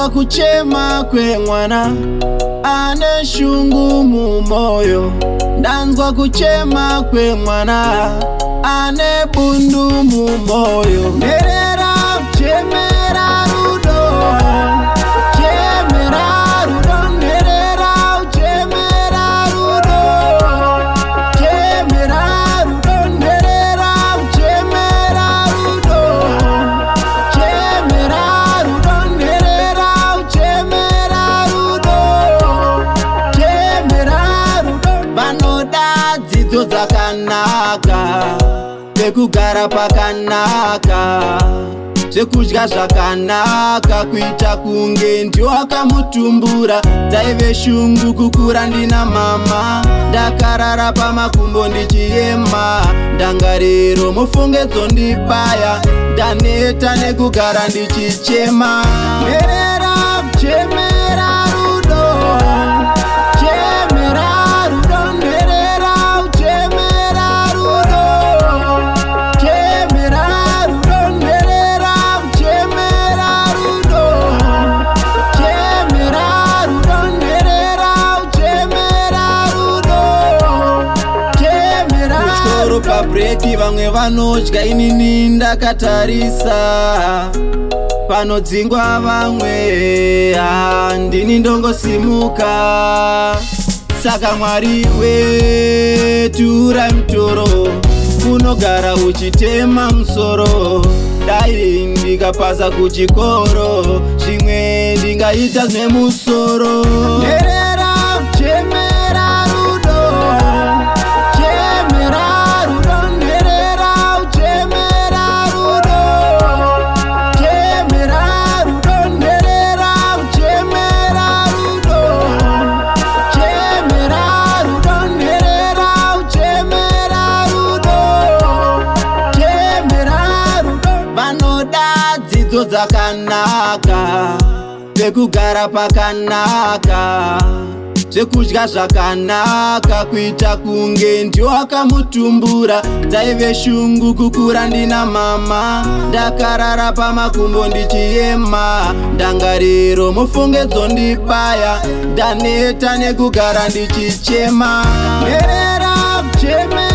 Ndanzwa kuchema kwemwana ane shungu mumoyo. Ndanzwa kuchema kwemwana ane bundu mumoyo. Nherera chemera rudo, chemera rudo, nherera chemera rudo, chemera rudo, nherera chemera rudo, chemera rudo, nherera chemera rudo, chemera rudo. Vanoda dzidzo dzakanaka, pekugara pakanaka, zvekudya zvakanaka, kuita kunge ndiwo akamutumbura. Dzaive shungu kukura ndina mama, ndakarara pamakumbo ndichiyema. Ndangariro mufunge dzondibaya, ndaneta nekugara ndichichema. Nherera chemera rudo, chemera rudo, nherera chemera rudo, chemera rudo, nherera chemera rudo, chemera rudo, nherera chemera rudo, chemera. Kuchikoro pabreak vamwe vanodya, inini ndakatarisa. Panodzingwa vamwe, ah, ndini ndongosimuka. Saka Mwari wetura mutoro unogara uchitema musoro. Dai ndikapasa kuchikoro, zvimwe ndingaita zvemusoro. Nherera chemera rudo, chemera rudo, nherera chemera rudo, chemera rudo, nherera chemera rudo, chemera rudo, nherera chemera rudo, chemera rudo. Vanoda dzidzo dzakanaka, pekugara pakanaka, zvekudya zvakanaka, kuita kunge ndiwo akamutumbura. Dzaive shungu kukura ndina mama, ndakarara pamakumbo ndichiyema. Ndangariro mufunge dzondibaya, ndaneta nekugara ndichichema. Nherera chemera.